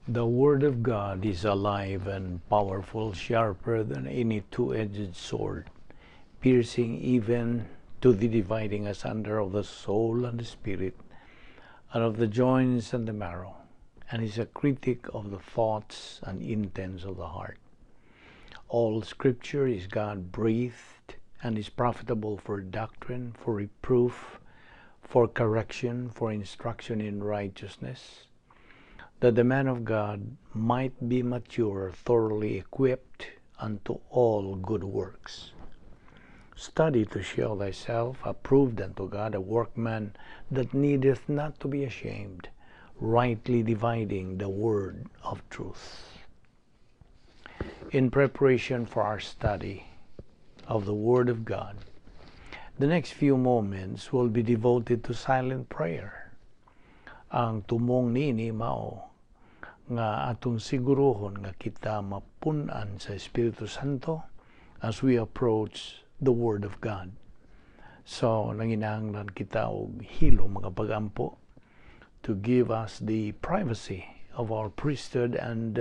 The Word of God is alive and powerful, sharper than any two-edged sword, piercing even to the dividing asunder of the soul and the spirit, and of the joints and the marrow, and is a critic of the thoughts and intents of the heart. All Scripture is God-breathed and is profitable for doctrine, for reproof, for correction, for instruction in righteousness, that the man of God might be mature, thoroughly equipped unto all good works. Study to show thyself approved unto God, a workman that needeth not to be ashamed, rightly dividing the word of truth. In preparation for our study of the Word of God, the next few moments will be devoted to silent prayer. Ang tumong nini mao nga atong siguruhon nga kita mapun-an sa Espiritu Santo as we approach the Word of God. So, nanginahanglan kita og hilom mga pagampo to give us the privacy of our priesthood and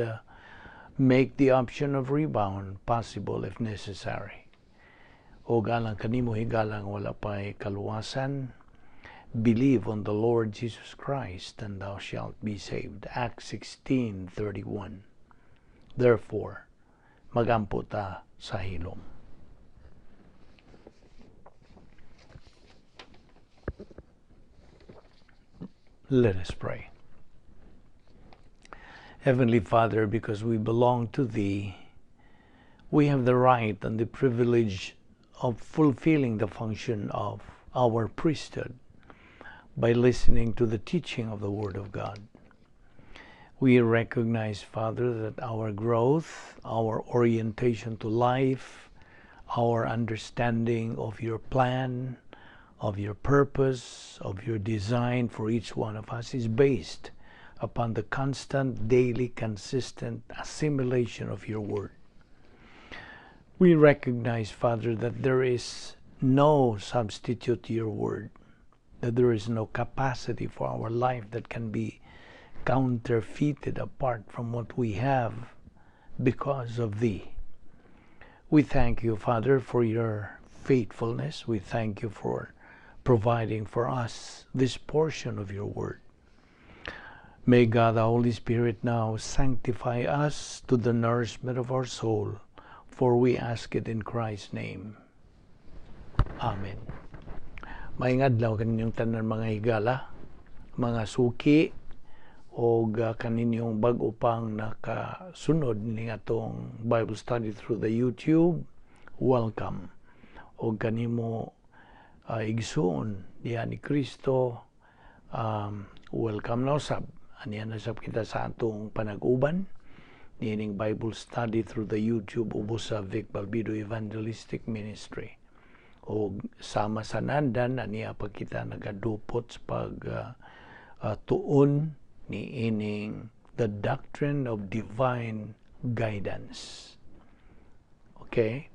make the option of rebound possible if necessary. O galang kanimo higalang wala pa'y kaluwasan, believe on the Lord Jesus Christ and thou shalt be saved. Acts 16:31. Therefore, magampo ta sa hilom. Let us pray. Heavenly Father, because we belong to Thee, we have the right and the privilege of fulfilling the function of our priesthood by listening to the teaching of the Word of God. We recognize, Father, that our growth, our orientation to life, our understanding of Your plan, of Your purpose, of Your design for each one of us is based upon the constant, daily, consistent assimilation of Your Word. We recognize, Father, that there is no substitute to Your Word, that there is no capacity for our life that can be counterfeited apart from what we have because of Thee. We thank You, Father, for Your faithfulness. We thank You for providing for us this portion of Your Word. May God, the Holy Spirit, now sanctify us to the nourishment of our soul, for we ask it in Christ's name. Amen. Maayong adlaw kaninyong tanan mga higala, mga suki, og kaninyong bag-o pang nakasunod ni atong Bible study through the YouTube, welcome. Og kanimo igsuon diha ni Kristo, welcome na usab. Aniya na sab kita sa atong panag-uban niining Bible study through the YouTube ubos sa Vic Balbido Evangelistic Ministry. Og sama sa nandan, aniya pa kita nagadupot sa pag tuon ni ining the doctrine of divine guidance. Okay?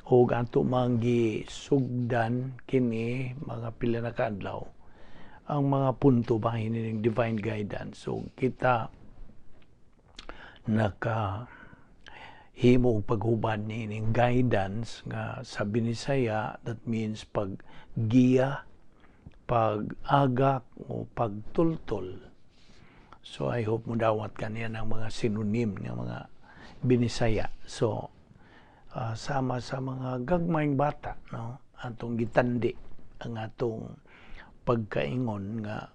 Og ato mang gisugdan kini mga pila na kaadlaw ang mga punto bahin ning divine guidance. So kita naka himo og paghubad niining guidance nga sa Binisaya, that means paggiya, pag-agak o pagtultol. So I hope mudawat kaniya ng mga synonym nga mga Binisaya. So sama sa mga gagmayng bata, no, atong gitandi ang atong pagkaingon nga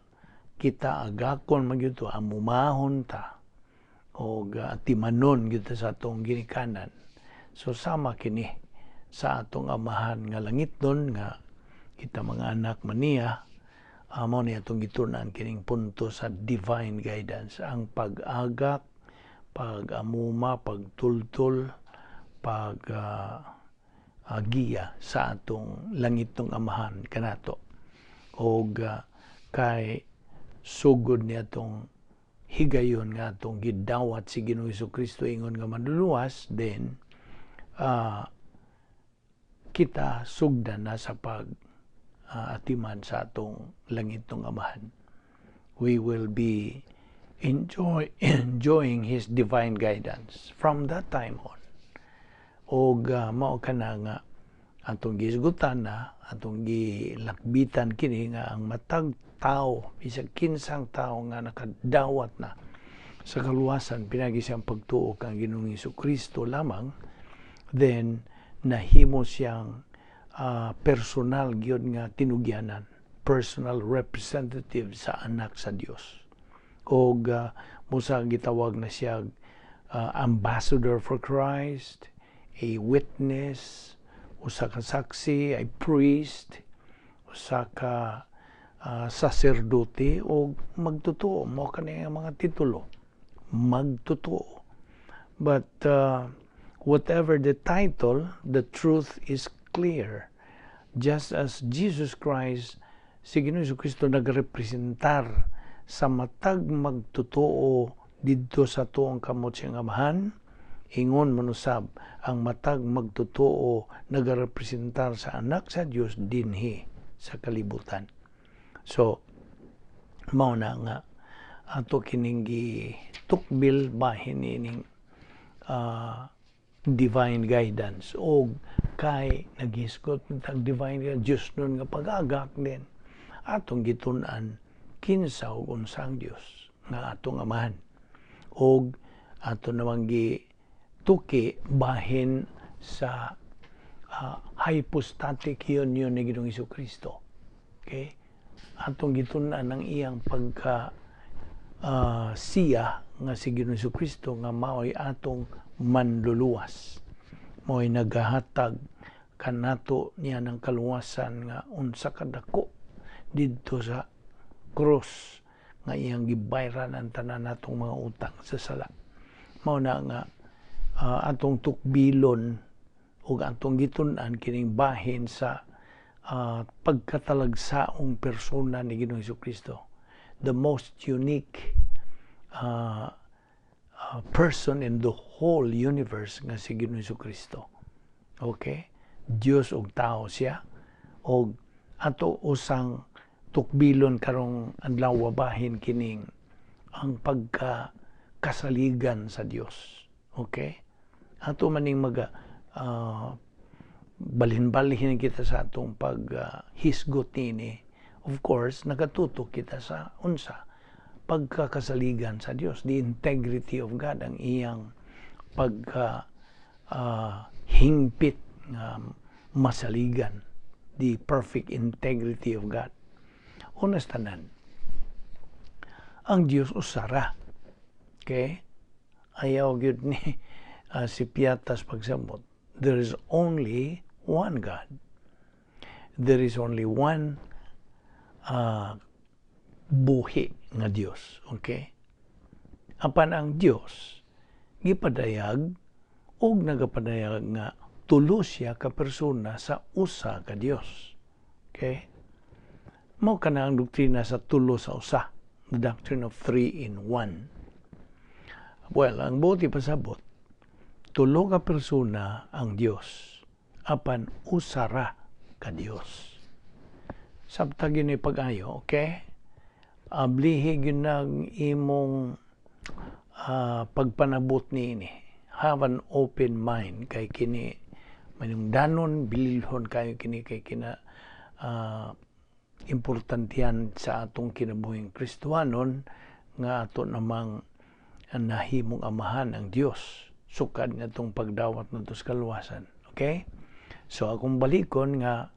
kita agakon magyud to, amumahon ta og atimanon gyud ta sa atong ginikanan. So sama kini sa atong Amahan nga langitnon nga kita mga anak maniya, amo ni atong gitun-an kining punto sa divine guidance, ang pag-agak, pag-amuma, pagtultol, pag giya sa atong langitnong Amahan kanato. Og kay sugod ni atong higayon nga atong gidawat si Ginoong Hesukristo ingon nga manluluwas, then kita sugdan na sa pag atiman sa atong langitnong Amahan. We will be enjoying His divine guidance from that time on. Og mao kana nga atong gihisgutan na, atong gilakbitan kini nga ang matag tao, bisag kinsang tao nga nakadawat na sa kaluwasan pinagi siyang pagtuo kang Ginoong Kristo lamang, then nahimo siyang personal gyud nga tinugyanan, personal representative sa Anak sa Dios. Og musa gitawag na siya ambassador for Christ, a witness, usa ka saksi, a priest, usa ka saserdote o magtotoo. Mao kani ang mga titulo, magtotoo. But whatever the title, the truth is clear. Just as Jesus Christ, si Ginoong Kristo, nagrepresentar sa matag magtotoo didto sa tuong kamot siyang Amahan, ingon manusab ang matag magtotoo nagarepresentar sa Anak sa Dios dinhi sa kalibutan. So mao na nga ato kining gitukbil bahin ining divine guidance, og kay naghisgot tag divine guidance, Dios nun nga pag-agak din atong gitun-an kinsa ug unsa ang Dios nga atong Amahan, og ato namang gituki bahin sa hypostatic union ni Ginoong Kristo. Okay? Atong gitun-an ang iyang pagka siya nga si Ginoong Kristo nga maoy atong manluluwas. Maoy nagahatag kanato niya ng kaluwasan nga unsa kadako didto sa cross nga iyang gibayran ang tanan natong mga utang sa sala. Mao na nga atong tukbilon ug atong gitun-an kining bahin sa pagkatalagsaong persona ni Ginoong Kristo. The most unique person in the whole universe nga si Ginoong Kristo. Okay? Dios ug tao siya, og ato usang tukbilon karong adlaw bahin kining ang pagka kasaligan sa Dios. Okay? Ato maning maga balhin-balhin kita sa atong pag hisgot nini. Of course, nagatutok kita sa unsa? Pagkakasaligan sa Dios, the integrity of God, ang iyang pagka hingpit nga masaligan, the perfect integrity of God. Unas tanan, ang Dios usara. Okay? Ayaw gyud ni si Piatas pagsamot. There is only one God. There is only one buhi nga Dios. Okay? Apan ang Dios gipadayag og nagapadayag nga tulo siya ka persona sa usa ka Dios. Okay? Mao kana ang doktrina sa tulo sa usa, the doctrine of three in one. Well, ang buot ipasabot, tulo ka persona ang Dios, apan usara ka Dios. Sabta gyud ni pag-ayo, okay? Ablihi gyud nang imong pagpanabot niini. Have an open mind kay kini manungdanon, bililhon kayo kini kay kina importantiyan sa atong kinabuhing Kristohanon nga ato namang nahimong Amahan ang Dios sukad nga atong pagdawat nato sa kaluwasan. Okay? So akong balikon nga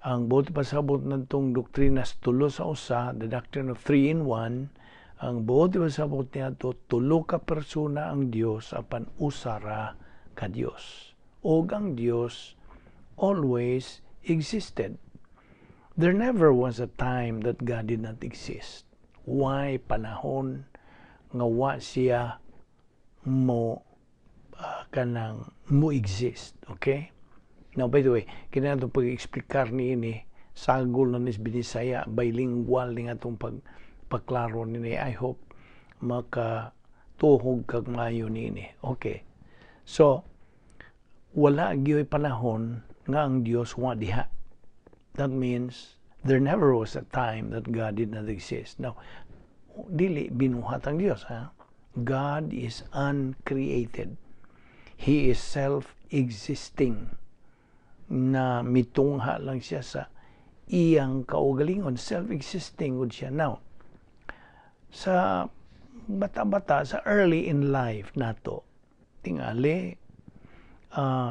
ang buot pasabot natong doktrina sa tulo sa usa, the doctrine of three in one, ang buot pasabot niya to, tulo ka persona ang Dios apan usara ka Dios. Og ang Dios always existed. There never was a time that God did not exist. Why panahon nga wa siya mo kanang mo exist, okay? Now, by the way, kini atong pag-eksplikar niini, sagol na nis Binisaya, bilingual ni atong pagpaklaro nini. I hope maka tuhog kag maayo niini. Okay. So, wala gyoy panahon nga ang Dios wa diha. That means there never was a time that God did not exist. Now, Dili binuhat ang Dios, ha? God is uncreated. He is self-existing. Na mitungha lang siya sa iyang kaugalingon, self-existing gud siya. Now, sa bata-bata, sa early in life nato, tingali,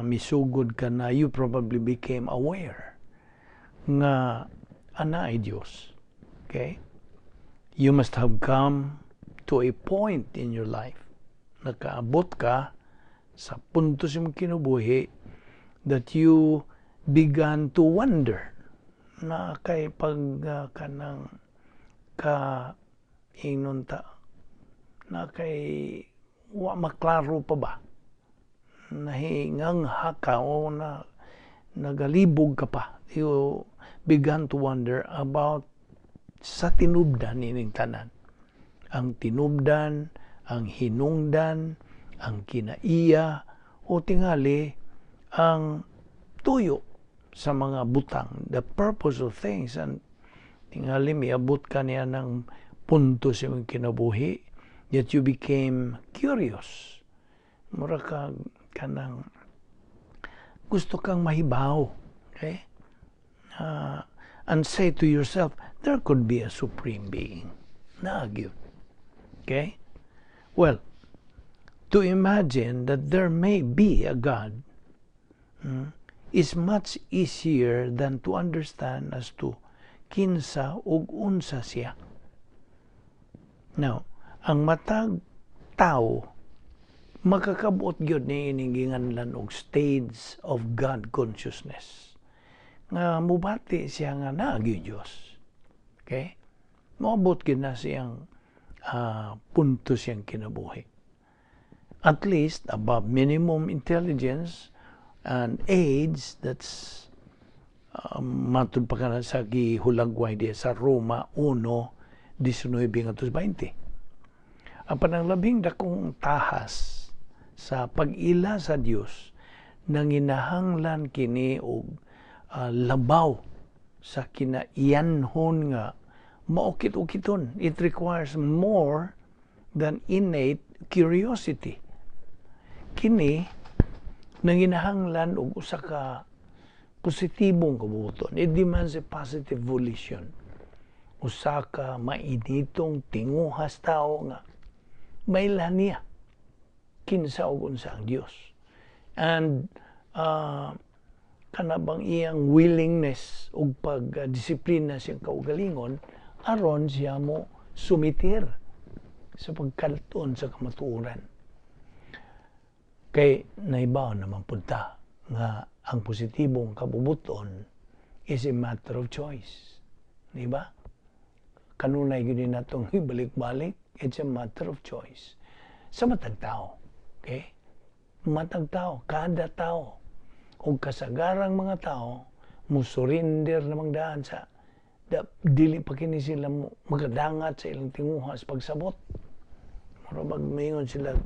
misugod ka na, you probably became aware nga anaay Dios. Okay? You must have come to a point in your life. Nakaabot ka sa punto sa imong kinabuhi that you began to wonder na kay pag kanang ka ingnon ta na kay wa maklaro pa ba, nahingangha ka o na nagalibog ka pa. You began to wonder about sa tinubdan ining tanan, ang tinubdan, ang hinungdan, ang kinaiya o tingali ang tuyo sa mga butang, the purpose of things. And tingali miabot ka niya ng punto sa imong kinabuhi that you became curious. Mura ka kanang gusto kang mahibaw. Okay? And say to yourself, "There could be a supreme being." Naa gyud. Okay? Well, to imagine that there may be a God is much easier than to understand as to kinsa ug unsa siya. Now, ang matag tao makakabot gyud ni ining ginganlan og stage of God consciousness. Nga mubati siya nga naa gyud Dios. Okay? Moabot gyud na siyang punto siyang kinabuhi. At least above minimum intelligence and age, that's matud pa kana sa gihulagway diya sa Roma 1:19 ngadto 20. Ang pananglabing dakong tahas sa pag-ila sa Dios, nanginahanglan kini og labaw sa kinaiyanhon nga maukit-ukiton. It requires more than innate curiosity. Kini nanginahanglan og usa ka positibong kabubuton. It demands a positive volition. Usa ka mainitong tinguhas tao nga mailhan niya kinsa ug unsa ang Dios. And kana bang iyang willingness ug pagdisiplina siyang kaugalingon aron siya mo sumitir sa pagkalton sa kamatuoran. Kay naibaw naman punta nga ang positibong kabubuton is a matter of choice. Di ba? Kanunay gyud natong ibalik-balik, it's a matter of choice. Sa matag tao. Okay? Matag tao, kada tao. O kasagarang mga tao, musurrender namang daan sa da, dili pa kini sila mo magadangat sa ilang tinguha sa pagsabot. Mura mag maingon sila,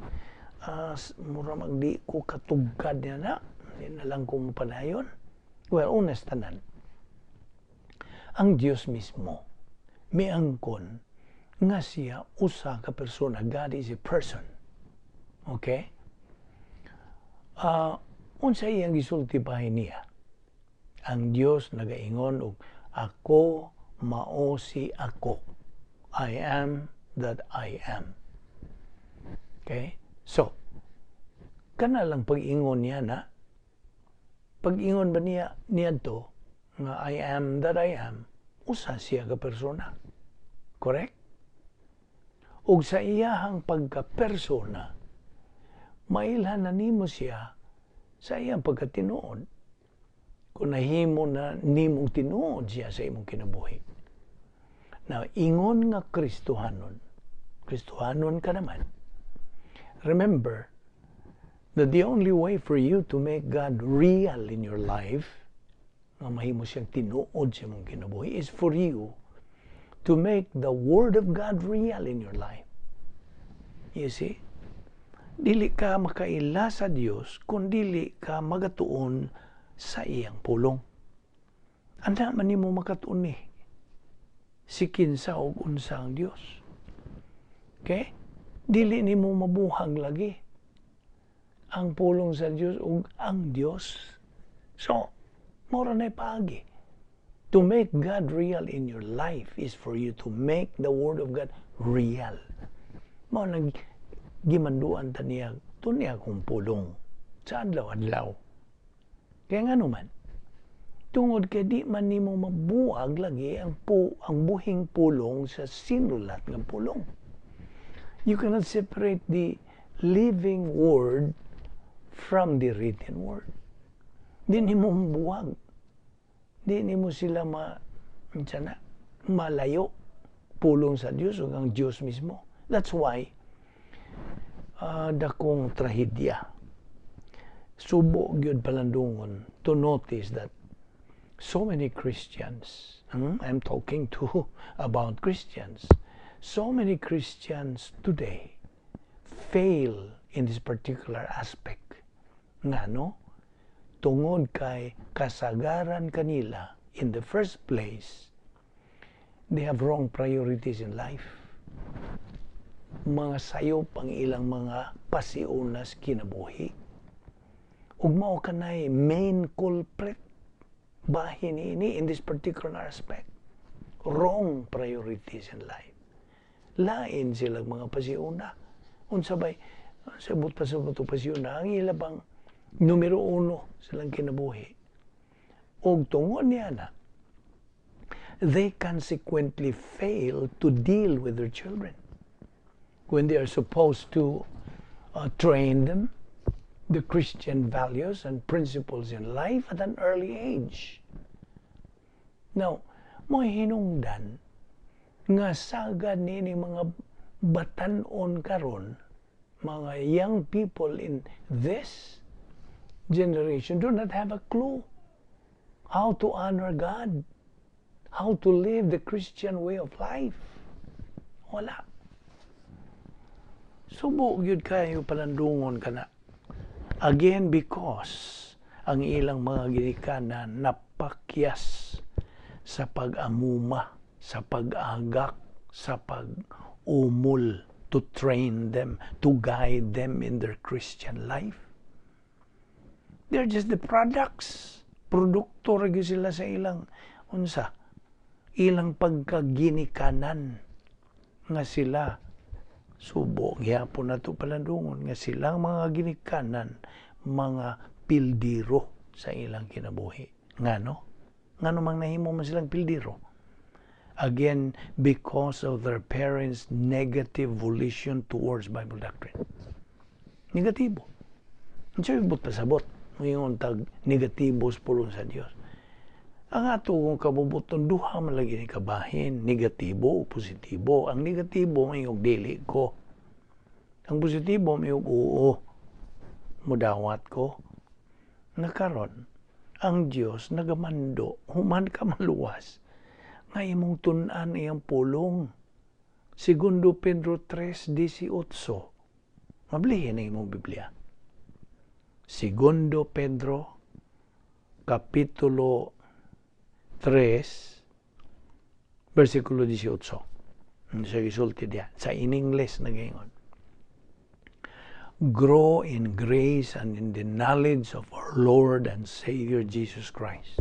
mura mag di ko katugkad niya na, di na lang ko mapadayon. Well, honest tanan. Ang Dios mismo, miangkon nga siya usa ka persona. God is a person. Okay? Unsa iyang gisulti bahin niya? Ang Dios nagaingon og "Ako mao si ako. I am that I am." Okay? So, kana lang pag-ingon niya na pag-ingon ba niya niadto nga "I am that I am," usa siya ka persona. Correct? Ug sa iyahang pagka-persona, mailhan na nimo siya sa iyang pagkatinuod. Kung nahimo na nimong tinuod siya sa imong kinabuhi. Now, ingon nga Kristohanon, Kristohanon ka naman, remember that the only way for you to make God real in your life, nga mahimo siyang tinuod sa imong kinabuhi, is for you to make the Word of God real in your life. You see? Dili ka makaila sa Dios kung dili ka magatuon sa iyang pulong. Ana man nimo makatuon ni si kinsa og unsa ang Dios. Okay? Dili nimo mabuhag lagi ang pulong sa Dios ug ang Dios. So, mao ra na paagi. To make God real in your life is for you to make the Word of God real. Mao nang gimanduan ta niya, tun-i akong pulong sa adlaw-adlaw. Kaya nga naman, tungod kay di man nimo mabuhag lagi ang buhing pulong sa sinulat nga pulong. You cannot separate the living Word from the written Word. Di nimo mabuhag. Di nimo sila ma unsa na, malayo pulong sa Dios ug ang Dios mismo. That's why dakong trahedya. Subo gyud palandungon to notice that so many Christians, I'm talking to about Christians, so many Christians today fail in this particular aspect. Ngano? Tungod kay kasagaran kanila, in the first place, they have wrong priorities in life. Mga sayop ang ilang mga pasiunas kinabuhi. Ug mao kanay main culprit bahin ini in this particular aspect. Wrong priorities in life. Lain sila mga pasiuna. Unsa bay sa but pa sa buto pasiuna ang ila bang numero uno silang kinabuhi. Og tungod niya na, they consequently fail to deal with their children when they are supposed to train them the Christian values and principles in life at an early age. Now, mo hinungdan nga sagad nini mga batanon karon, mga young people in this generation do not have a clue how to honor God, how to live the Christian way of life. Wala. Subo gyud kayo palandungon kana. Again, because ang ilang mga ginikanan napakyas sa pag-amuma, sa pag-agak, sa pag-umol to train them, to guide them in their Christian life. They're just the products. Produkto ra gyud sila sa ilang unsa, ilang pagkaginikanan nga sila. Subo gihapon nato palandungon nga silang mga ginikanan mga pildiro sa ilang kinabuhi. Ngano? Ngano mang nahimo man silang pildiro? Again, because of their parents' negative volition towards Bible doctrine. Negatibo. Unsa but pasabot? Moingon tag negatibo sa pulong sa Dios. Ang ato kung kabubuton, duha man lagi ni kabahin, negatibo o positibo. Ang negatibo mayog dili ko. Ang positibo mayog oo. Mudawat ko. Nakaron, ang Dios nagamando, human ka maluwas, nga imong tun-an iyang pulong. Segundo Pedro 3:18. Mablihin ang imong Biblia. Segundo Pedro, Kapitulo 3, versikulo 18. Sa gisulti diya, sa in English nagaingon: "Grow in grace and in the knowledge of our Lord and Savior Jesus Christ."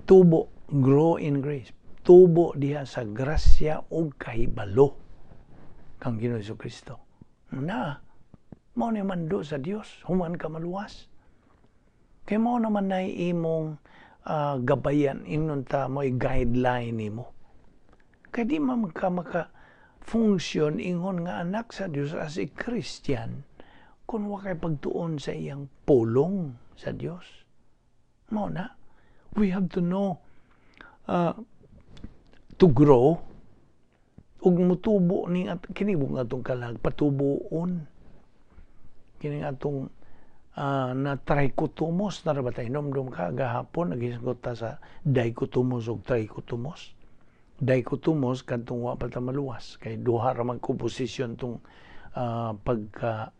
Tubo, grow in grace. Tubo diha sa grasya ug kahibalo kang Ginoo Kristo. Na, mao ni mando sa Dios, human ka maluwas. Kay mao naman na imong gabayan, ingon ta mo guideline nimo. Kay di man ka maka function ingon nga anak sa Dios as a Christian kung wa kay pagtuon sa iyang pulong sa Dios. Mao na, we have to know to grow ug mutubo ni at kini nga atong kalag patubuon kini atong na trichotomos na ra ba tayo nomdom ka gahapon naghisgot ta sa dichotomos ug trichotomos. Dichotomos kadtong wa pa ta maluwas kay duha ra man komposisyon tong pagka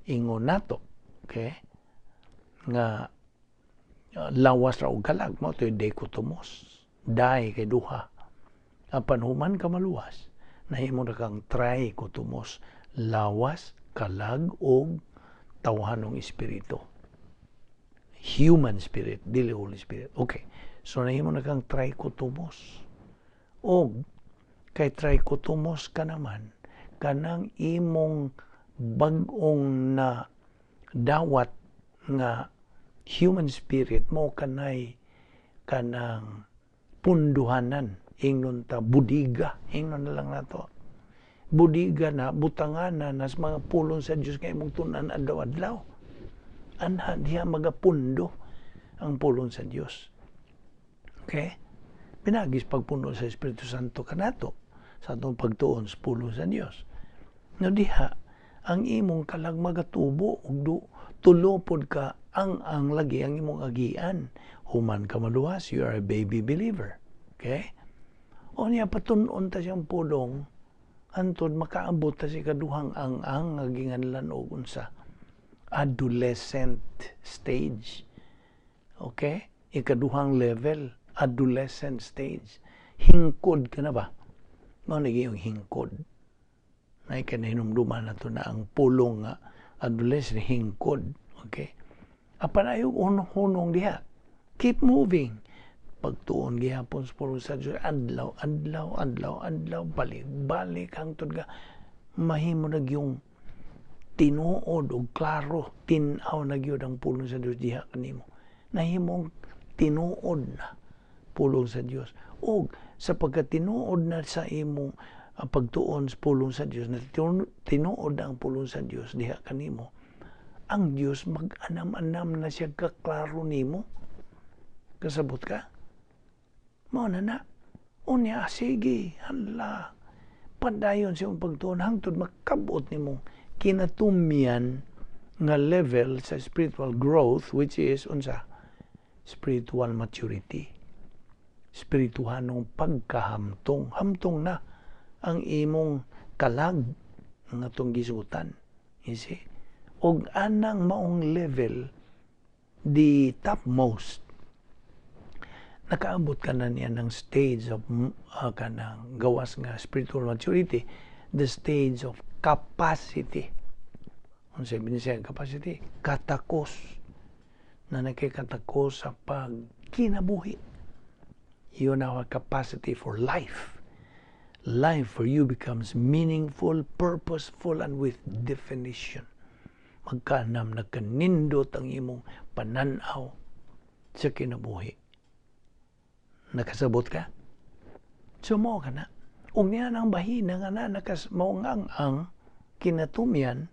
ingon nato, okay, nga lawas ra og kalag, mao to'y dichotomos, di kay duha. Apan human ka maluwas Nahimo na kang trichotomos, lawas, kalag og tawhanong espiritu. Human spirit, dili Holy Spirit. Okay. So nahimo na kang trichotomos. Og kay trichotomos ka naman, kanang imong bag-ong na dawat nga human spirit mo kanay kanang punduhanan, ingnon ta budiga, ingnon na lang nato budiga na butanganan nas mga pulong sa Dios nga imong tun-an adlaw-adlaw. Anha diha magapundo ang pulong sa Dios. Okay, pinagis pagpundo sa Espiritu Santo kanato sa atong pagtuon sa pulong sa Dios. No, diha ang imong kalag magatubo ug du tulo pod ka ang lagi ang imong agian. Human ka maluwas, you are a baby believer. Okay, o niya patun-on ta siyang pulong hantod makaabot ta sa ikaduhang ang nga ginganlan og unsa? Adolescent stage. Okay, ikaduhang level, adolescent stage. Hingkod ka na ba? Mao na yung hingkod na ikanahinumduman na to na ang pulong nga adolescent, hingkod. Okay, apan ayaw hunong diha. Keep moving, pagtuon gihapon sa pulong sa Diyos adlaw adlaw, adlaw adlaw, balik balik, hangtod ka mahimo na yung tinuod og klaro, tin-aw na gyud ang pulong sa Dios diha kanimo. Nahimong tinuod na pulong sa Dios. Og sa pagkatinuod na sa imong pagtuon sa pulong sa Dios, na tinuod na ang pulong sa Dios diha kanimo, ang Dios mag-anam-anam na siya kaklaro nimo. Kasabot ka? Mao na na. Unya, sige, hala. Padayon sa imong pagtuon hangtod makabot nimo kinatumyan nga level sa spiritual growth, which is unsa? Spiritual maturity. Spirituhanong pagkahamtong. Hamtong na ang imong kalag nga atong gisutan. You see? Og anang maong level, the topmost, nakaabot ka na niya ng stage of kanang gawas nga spiritual maturity, the stage of capacity. Unsa siya capacity? Katakos na, nakikatakos sa pagkinabuhi. You now have capacity for life. Life for you becomes meaningful, purposeful, and with definition. Magkaanam, nagkanindot ang imong pananaw sa kinabuhi. Nakasabot ka? So mao ka na. Ug niya nang bahina nga na nakas mao ang kinatumyan,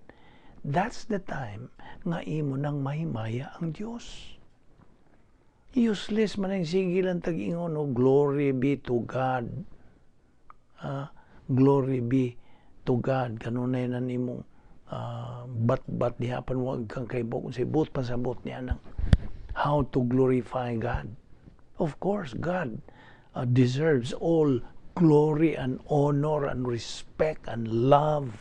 that's the time nga imo nang mahimaya ang Dios. Useless man ang sige lang tag-ingon, "Oh, glory be to God. Glory be to God." Kanunay na nimong bat-bat diha pan wag kang kaibok kung say buot pasabot niya nang how to glorify God. Of course, God deserves all glory and honor and respect and love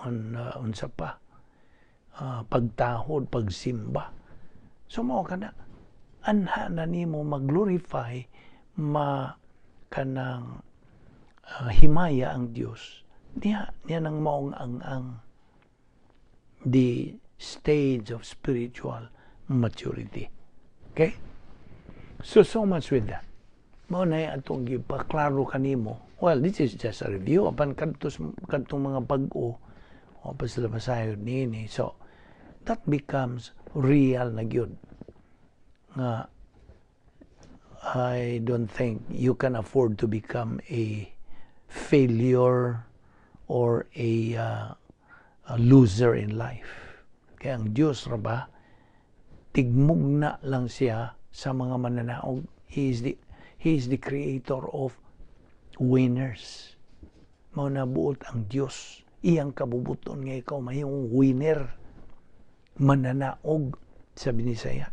on unsa pa, pagtahod, pagsimba. So mao ka na, anha na nimo mag-glorify, ma kanang himaya ang Dios niya niya nang maong ang the stage of spiritual maturity. Okay, so so much with that. Mao na atong gipaklaro kanimo. Well, this is just a review apan kadtos kadtong mga bag-o o pa sila masayod niini. So that becomes real na gyud nga I don't think you can afford to become a failure or a loser in life. Kaya ang Diyos ra ba, tigmugna lang siya sa mga mananaog. He is the creator of winners. Mao na buot ang Diyos. Iyang kabubuton nga ikaw mahimong winner. Mananaog sa Binisaya.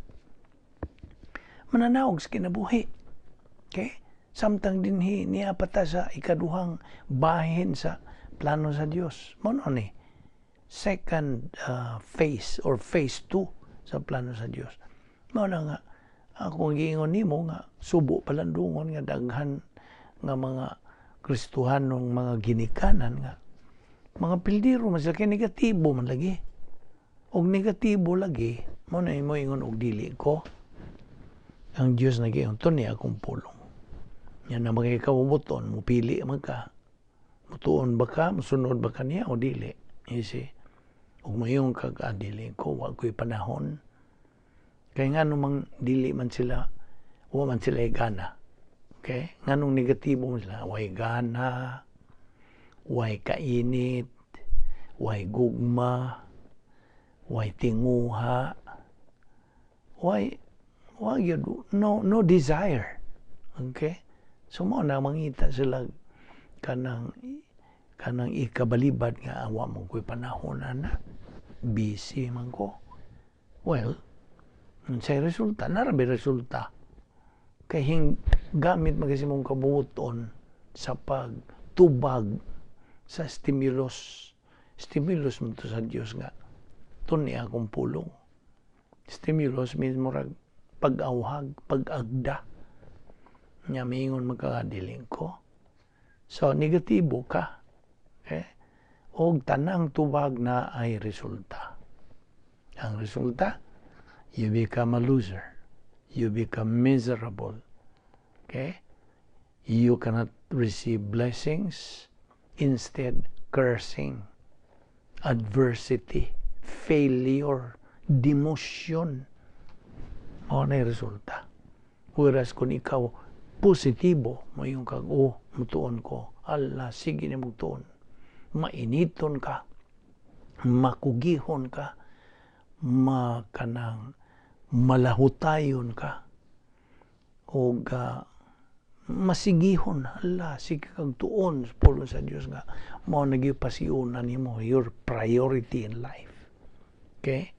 Mananaog sa kinabuhi. Okay? Samtang dinhi niya pata sa ikaduhang bahin sa plano sa Dios. Mao ni second phase or phase 2 sa plano sa Dios. Mao na nga akong giingon nimo nga subo palandungon nga daghan nga mga Kristohanong mga ginikanan nga mga pildiro man sila kay negatibo man lagi. Og negatibo lagi, mo na imo ingon og dili ko. Ang Dios nagiingon, "Tuni akong pulong." Yan na mga ikabubuton, mupili man ka. Mutuon ba ka, musunod ba ka niya o dili? You see? Ug moingon kag, "Ah, dili ko, wa ko'y panahon." Kay nga mang dili man sila, wa man sila gana. Okay? Nganong negatibo man sila, way gana, way kainit, way gugma, way tinguha, way wa gyud, no desire. Okay? So mo na mangita sila kanang ikabalibad nga awa mo ko'y panahon ana. Busy man ko. Well, unsay resulta? Naa ra bay resulta? Kay hing gamit man kasi mong kabuoton sa pagtubag sa stimulus. Stimulus mo to sa Dios nga tuni akong pulong. Stimulus means murag pag-awhag, pag-agda. Nya miingon magkakadiling ko. So, negatibo ka. Okay? Og tanang tubag na ay resulta. Ang resulta, you become a loser. You become miserable. Okay? You cannot receive blessings. Instead, cursing, adversity, failure, demotion. Mao na resulta. Whereas kung ikaw positibo, moingon kag, "Oh, mutuon ko. Allah, sige ni tuon." Mainiton ka, makugihon ka, makanang malahutayon ka, o masigihon, hala, sige kag tuon sa pulong sa Dios nga mao na pasiuna nimo, your priority in life. Okay?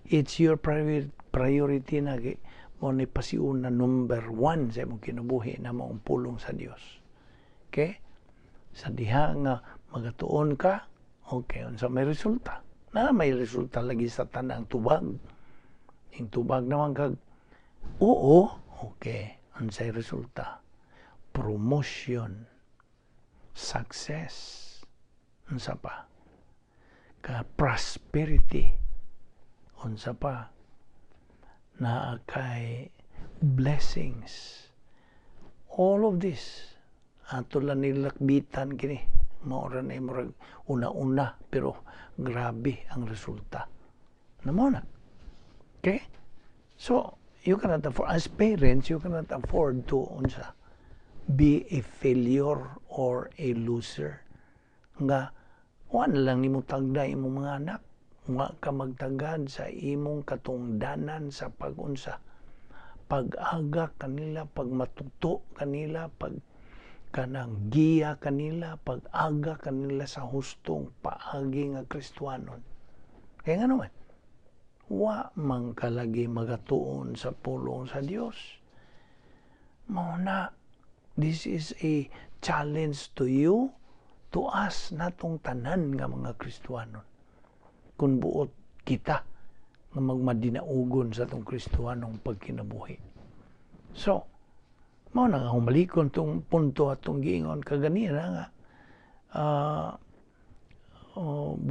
It's your private priority na mo ni pasiuna number one sa imong kinabuhi na maong pulong sa Dios. Okay? Sa diha nga magatuon ka, okay, unsa may resulta? Na may resulta lagi sa tanang tubag. Ing tubag naman kag oo, okay, unsay resulta? Promotion, success, unsa pa? Ka prosperity, unsa pa? Naa kay blessings. All of this, ato lang nilakbitan kini. Mao ra na murag una-una pero grabe ang resulta. Namo na. Okay? So, you cannot afford, as parents, you cannot afford to unsa, be a failure or a loser. Nga, wa na lang nimo tagda imong mga anak. Wa ka magtagad sa imong katungdanan sa pagunsa. Pag-aga kanila, pagmatuto kanila, pag kanang giya kanila, pag-aga kanila sa hustong paagi nga Kristohanon. Kaya nga naman, wa man kalagi magatuon sa pulong sa Dios. Mao na, this is a challenge to you, to us, natong tanan nga mga Kristohanon. Kung buot kita nga magmadinaugon sa atong Kristohanong pagkinabuhi. So, mao na nga humalikon tong punto atong giingon kaganina nga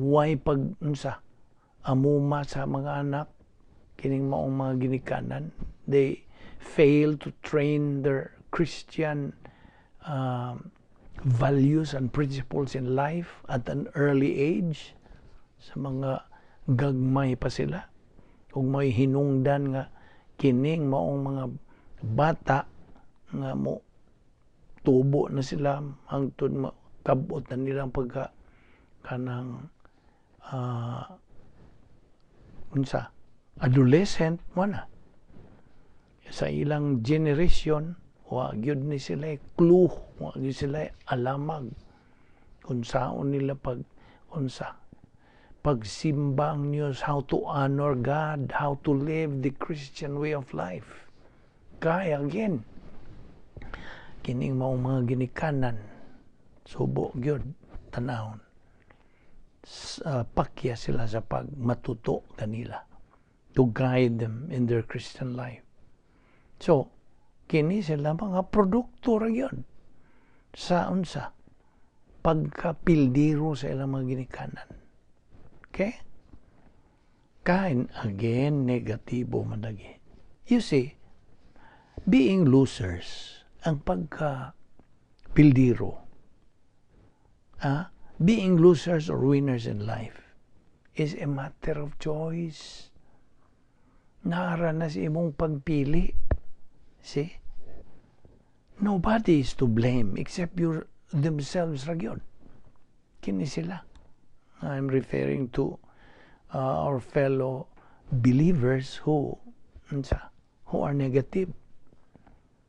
way pag unsa amuma sa mga anak kining maong mga ginikanan. They fail to train their Christian values and principles in life at an early age, sa mga gagmay pa sila, ug may hinungdan nga kining maong mga bata nga mo tubo na sila hangtod kabot na nilang pagka kanang unsa, adolescent mo na sa ilang generation, wa gyud ni sila clue, wa gyud sila alamag kung saon nila pag unsa pagsimba ang Diyos, how to honor God, how to live the Christian way of life. Kaya again, kining maong mga ginikanan, subo gyud tanawon. Pakya sila sa pagmatuto kanila to guide them in their Christian life. So, kini sila mga produkto ra gyud. Sa unsa? Pagkapildiro sa ilang mga ginikanan. Okay? Kain again, negatibo man lagi. You see, being losers, ang pagka pildiro, being losers or winners in life is a matter of choice. Naa ra na sa imong pagpili. See? Nobody is to blame except your themselves ra gyud. Kini sila. I'm referring to our fellow believers who are negative.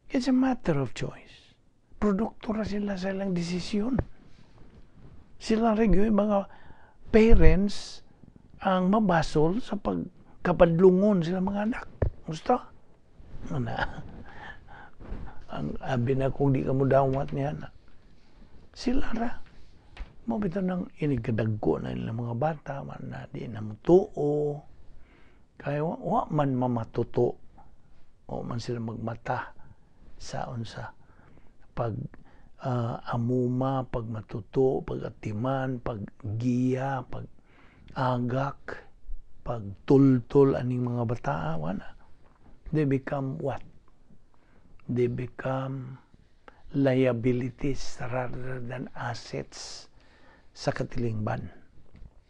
It's a matter of choice. Produkto ra sila sa ilang desisyon. Sila rin yung mga parents ang mabasol sa pagkapadlungon sila mga anak. Gusto? Ano? Ang abi na kung di ka mo dawat niya na. Sila ra. Mao bitaw nang inigkadagko na nilang mga bata man na di na mutuo. Kaya wa man mamatuto. O man sila magmata sa unsa pag amuma, pag matuto, pag atiman, pag giya, pag agak, pag tultol aning mga bata, wala. They become what? They become liabilities rather than assets sa katilingban.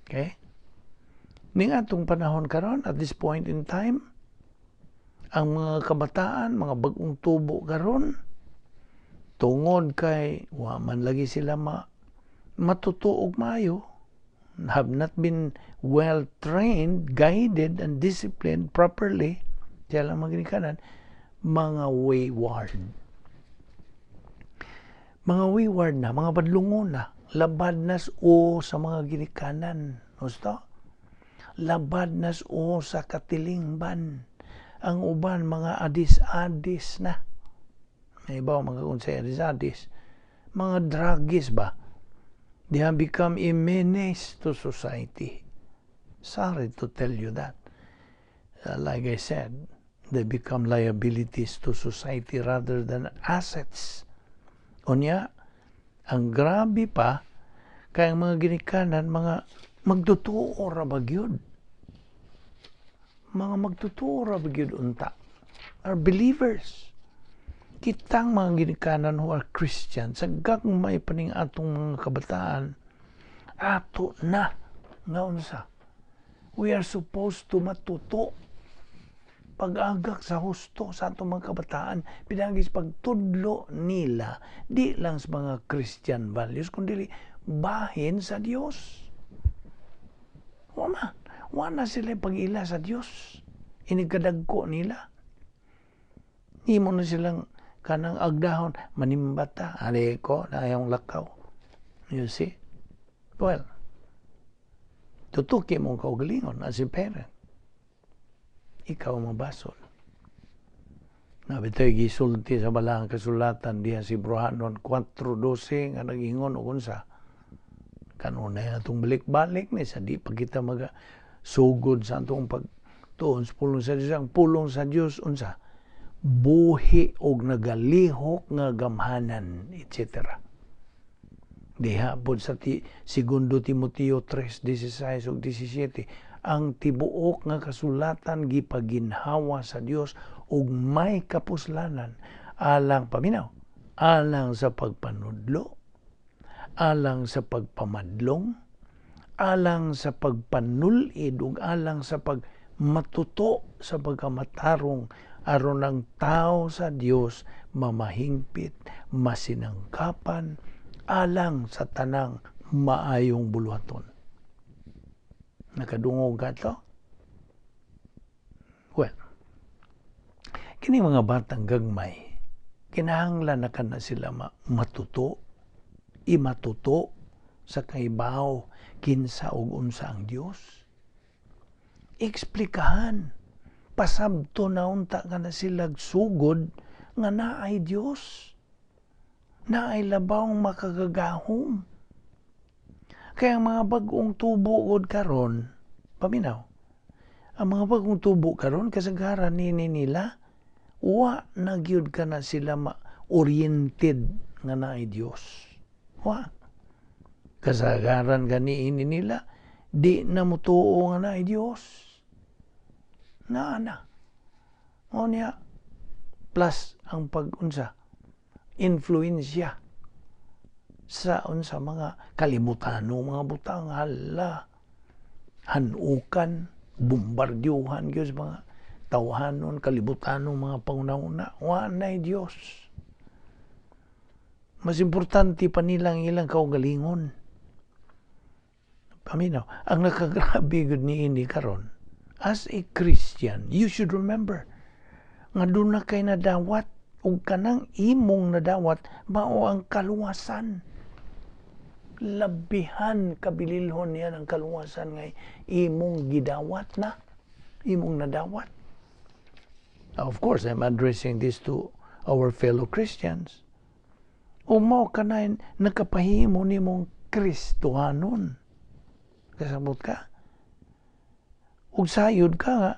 Okay? Ning atong panahon karon, at this point in time, ang mga kabataan, mga bagong tubo karon, tungod kay wa man lagi sila matuto og maayo, have not been well trained, guided and disciplined properly sila mga ginikanan, mga wayward. Mga wayward na, mga badlungon na, labad nas o sa mga ginikanan. Gusto? Labad nas o sa katilingban. Ang uban, mga adis-adis na. May iba mga unsay adis-adis. Mga druggies ba? They have become a menace to society. Sorry to tell you that. Like I said, they become liabilities to society rather than assets. Unya, ang grabe pa, kay ang mga ginikanan, mga magtutuo ra ba gyud? Mga magtutuo ra ba gyud unta? Are believers. Kitang mga ginikanan who are Christians, sa gagmay pa ning atong mga kabataan, ato na nga unsa. We are supposed to matuto pag-agak sa husto sa atong mga kabataan pinagis pagtudlo nila, di lang sa mga Christian values kundi bahin sa Dios. Wa man wa na sila pag-ila sa Dios. Inigkadagko nila, nimo na silang kanang agdahon manimbata ali ko na ayong lakaw. You see? Well, tutuki mong kaugalingon as a parent, ikaw mabasol. Na bito'y gisulti sa balahang kasulatan diha si Hebreohanon 4:12 nga nag-ingon og unsa kanunay atong balik-balik ni sa di pa kita maga sugod sa atong pagtuon sa pulong sa Dios. Ang pulong sa Dios unsa? Buhi og nagalihok nga gamhanan, etc. Diha pod sa Segundo Timoteo 3:16 ug 17, ang tibuok nga kasulatan gipaginhawa sa Dios ug may kapuslanan alang, paminaw, alang sa pagpanudlo, alang sa pagpamadlong, alang sa pagpanulid ug alang sa pagmatuto sa pagkamatarong, aron ang tao sa Dios mamahingpit, masinangkapan alang sa tanang maayong buluhaton. Nakadungog ka to? Well, kini mga batang gagmay, kinahanglan na kana sila matuto, imatuto sa kaibaw kinsa ug unsa ang Dios. Eksplikahan, pasabto na unta kana sila sugod nga naay Dios. Naay labawng makagagahom. Kaya ang mga bag-ong tubo gud karon, paminaw. Ang mga bag-ong tubo karon, kasagaran nini nila wa na gyud kana sila ma-oriented nga naay Dios. Wa. Kasagaran gani ini nila di na mutuo nga naay Dios. Naa na. O niya, plus ang pag-unsa, influensya sa unsa, mga kalibutano, mga butang, hala, hanukan, bombardyuhan gyud sa mga tawhanon, kalibutano, mga panguna-una. Wa nay Dios. Mas importante pa nilang ilang kaugalingon. Paminaw, ang nakagrabe gud niini karon, as a Christian, you should remember nga duna kay nadawat, ug kanang imong nadawat mao ang kaluwasan. Labihan kabililhon niya ang kaluwasan nga imong gidawat na, imong nadawat. Of course, I'm addressing this to our fellow Christians. O mao kanay nakapahimo nimong Kristohanon. Kasabot ka? Ug sayod ka nga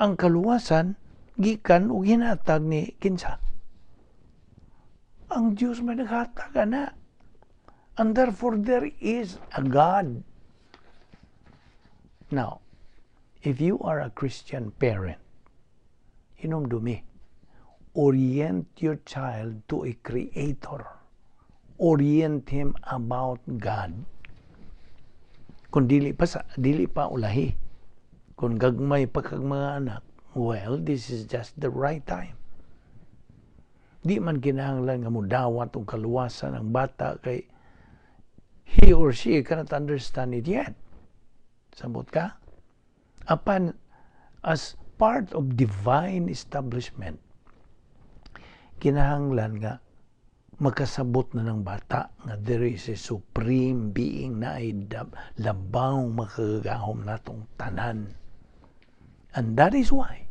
ang kaluwasan gikan ug hinatag ni kinsa? Ang Dios may naghatag ana. And therefore there is a God. Now, if you are a Christian parent, hinumdumi, orient your child to a creator. Orient him about God. Kung dili pa sa dili pa ulahi, kung gagmay pa kag mga anak, well, this is just the right time. Di man kinahanglan nga mudawat og kaluwasan ang bata kay he or she cannot understand it yet. Sabot ka? Apan, as part of divine establishment, kinahanglan nga makasabot na ng bata nga there is a supreme being na ay labaw makagagahom natong tanan. And that is why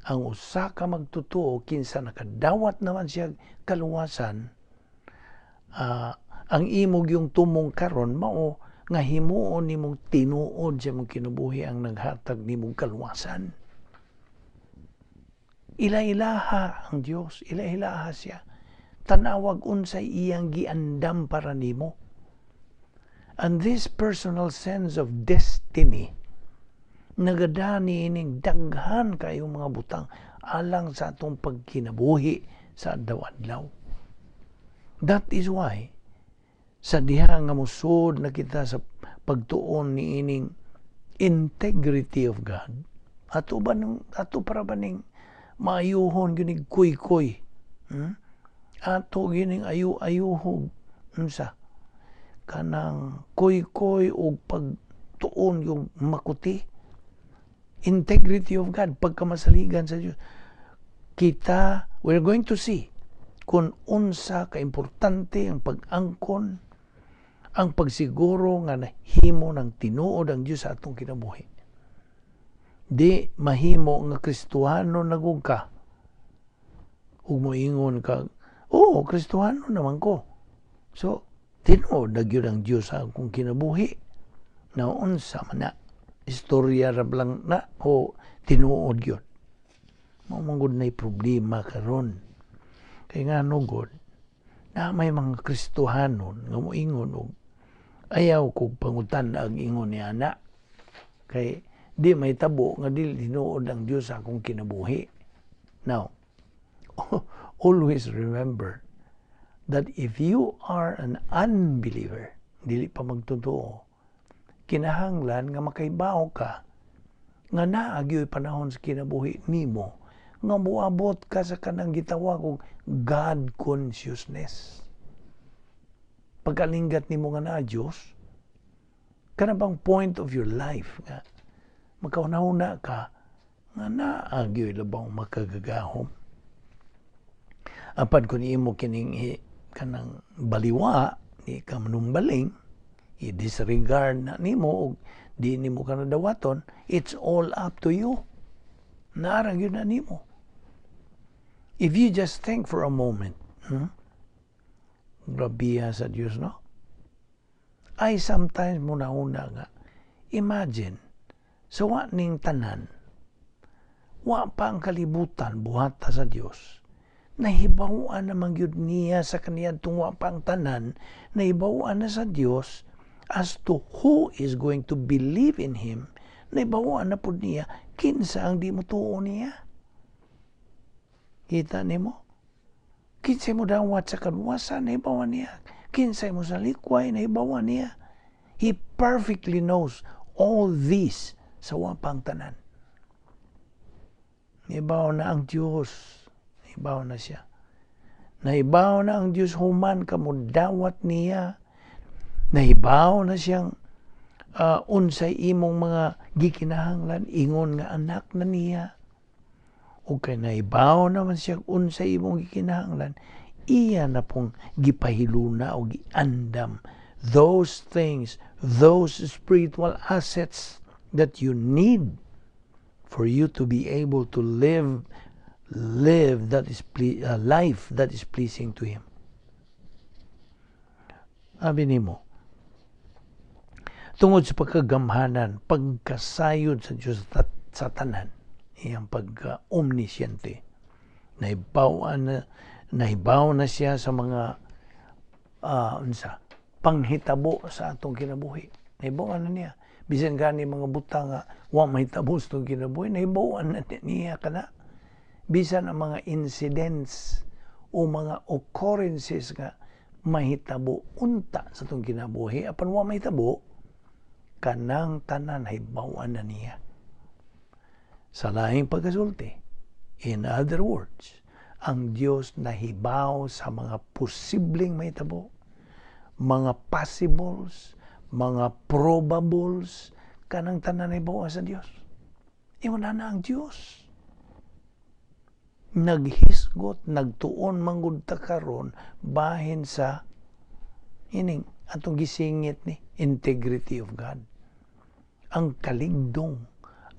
ang usa ka magtotoo kinsa nakadawat naman siya kaluwasan, ang imong yung tumong karon mao nga himuon nimong tinuod sa imong kinabuhi ang naghatag nimong kaluwasan. Ila-ilaha ang Dios, ila-ilaha siya. Tanawag unsay iyang giandam para nimo. And this personal sense of destiny nagadani ining daghan kayong mga butang alang sa atong pagkinabuhi sa adlaw-adlaw. That is why sa diha nga musod na kita sa pagtuon ni ining integrity of God, ato ba nung ato para ba ning maayuhon ginig kuy-kuy? Ato gining ayu-ayuhog unsa kanang kuy-kuy og pagtuon yung makuti integrity of God, pagkamasaligan sa Dios kita. We're going to see kung unsa ka importante ang pag-angkon, ang pagsiguro nga nahimo ng tinuod ang Dios sa atong kinabuhi. Di mahimo nga Kristohano na gud ka ug moingon ka, "Oh, Kristohano naman ko. So, tinuod na gyud ang Dios sa akong kinabuhi." Na unsa man na? Istorya ra lang na o tinuod gyud? Mao man gud nay problema karon. Kay ngano gud na may mga Kristohanon nga moingon og ayaw kog pangutan ang ingon ni ana kay di may tabo nga dili tinuod ang Dios sa akong kinabuhi. Now, always remember that if you are an unbeliever, dili pa magtotoo, kinahanglan nga makaibaw ka nga naa gyoy panahon sa kinabuhi nimo nga moabot ka sa kanang gitawag og God consciousness. Pagkalinggat nimo nga naa Dios, kana bang point of your life nga makahuna ka nga naa gyoy labaw makagagahom. Apan kung imo kining kanang baliwa, di ka manumbaling, i-disregard na nimo og di nimo ka nadawaton, it's all up to you. Naa ra gyud na nimo. If you just think for a moment, Grabiha sa Dios, no? I sometimes muna-una nga, imagine, sa wa ning tanan, wa pa ang kalibutan buhata sa Dios. Nahibaw-an naman gyud niya sa kaniadtong wa pa ang tanan, nahibaw-an na sa Dios as to who is going to believe in Him. Nahibaw-an na pud niya kinsa ang di motuo niya. Kita nimo? Kinsay mo dawat sa kadwasan, nahibaw-an niya. Kinsay mo salikway, nahibaw-an niya. He perfectly knows all these sa wa pang tanan. Nahibaw na ang Diyos. Nahibaw na siya. Nahibaw na ang Diyos human ka mo dawat niya. Nahibaw na siyang unsay imong mga gikinahanglan ingon nga anak na niya. O kay nahibaw naman siya unsay imong gikinahanglan, iya na pong gipahiluna o giandam those things, those spiritual assets that you need for you to be able to live that is a life that is pleasing to Him. Abi nimo, tungod sa pagkagamhanan, pagkasayod sa Diyos sa tanan, iyang pagka-omnisciente, nahibaw na siya sa mga unsa panghitabo sa atong kinabuhi. Nahibaw na niya. Bisan gani mga butang nga wa mahitabo sa atong kinabuhi, nahibaw na niya kana. Bisan ang mga incidents o mga occurrences nga mahitabo unta sa atong kinabuhi, apan wa mahitabo, kanang tanan nahibaw-an na niya. Sa lahing pagkasulti, in other words, ang Dios nahibaw sa mga posibleng mahitabo, mga possibles, mga probables, kanang tanan nahibaw sa Dios. Ingon na ang Dios. Naghisgot, nagtuon manggod ta karon bahin sa ining atong gisingit ni integrity of God. Ang kaligdong,